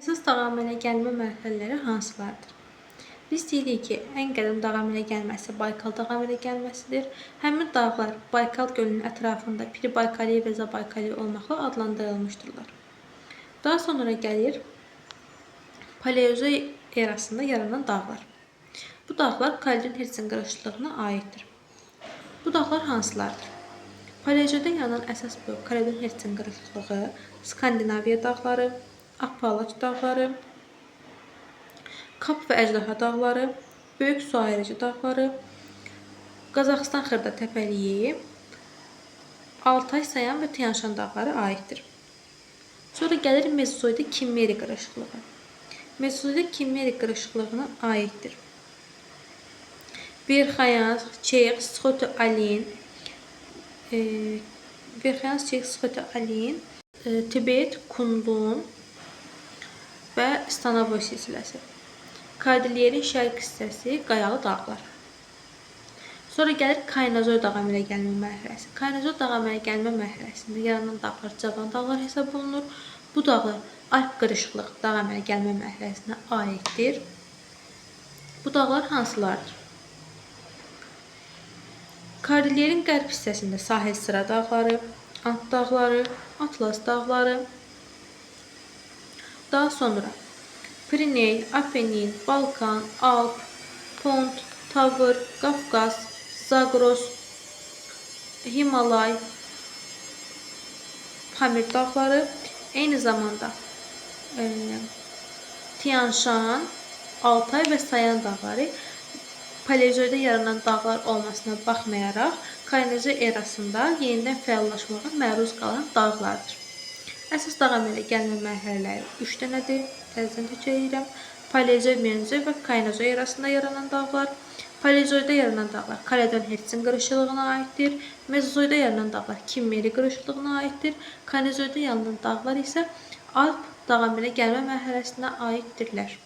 Əsas dağ əmələ gəlmə mərhələləri hansılardır? Biz deyirik ki, ən qədim dağ əmələ gəlməsi Baykal dağ əmələ gəlməsidir. Həmin dağlar Baykal gölünün ətrafında Pribaykaliya və Zabaykaliya olmaqla adlandırılmışdırlar. Daha sonra gəlir Paleozoy erasında yaranan dağlar. Bu dağlar Kaledon Hertsin qırışıqlığına aiddir. Bu dağlar hansılardır? Paleozoyda yaranan əsas böyük Kaledon Hertsin qırışıqlığı Skandinaviya dağları, Appalaç dağları, Kap və Əjdaha dağları, Böyük su ayırıcı dağları, Qazaxıstan Xırda təpəliyi, Altay, Sayan və Tianşan dağları aiddir. Sonra gəlir Mezozoyda Kimmeri qırışıqlığı. Mezozoyda Kimmeri qırışıqlığına aiddir. Verxayansk, Çex, Sxoto-Alin, e, Verxayansk, Çex, Sxoto-Alin, Tibet, Kunlun və Stanovoy silsiləsi. Kordilyerin şərq hissəsi Qayalı dağlar. Sonra gəlir Kaynazoy dağ əmələ gəlmə mərhələsi. Kaynazoy dağ əmələ gəlmə mərhələsində yaranan dağlar cavan dağlar hesab olunur. Bu dağlar Alp qırışıqlıq dağ əmələ gəlmə mərhələsinə aiddir. Bu dağlar hansılardır? Kordilyerin qərb hissəsində sahil sıra dağları, Ant dağları, Atlas dağları. Daha sonra Pireney, Apenin, Balkan, Alp, Pont, Tavr, Qafqaz, Zaqros, Himalay, Pamir dağları, eyni zamanda Tianşan, Altay və Sayan dağları Paleozoyda yaranan dağlar olmasına baxmayaraq, Kaynazoy erasında yenidən fəallaşmağa məruz qalan dağlardır. Əsas dağ əmələ gəlmə mərhələləri 3 dənədir. Təzədən təkrar edirəm. Paleozoy, Mezozoy və Kaynazoy erasında yaranan dağlar. Paleozoyda yaranan dağlar Kaledon Hertsin qırışıqlığına aiddir. Mezozoyda yaranan dağlar Kimmeri qırışıqlığına aiddir. Kaynazoyda yaranan dağlar isə Alp dağ əmələ gəlmə mərhələsinə aiddirlər.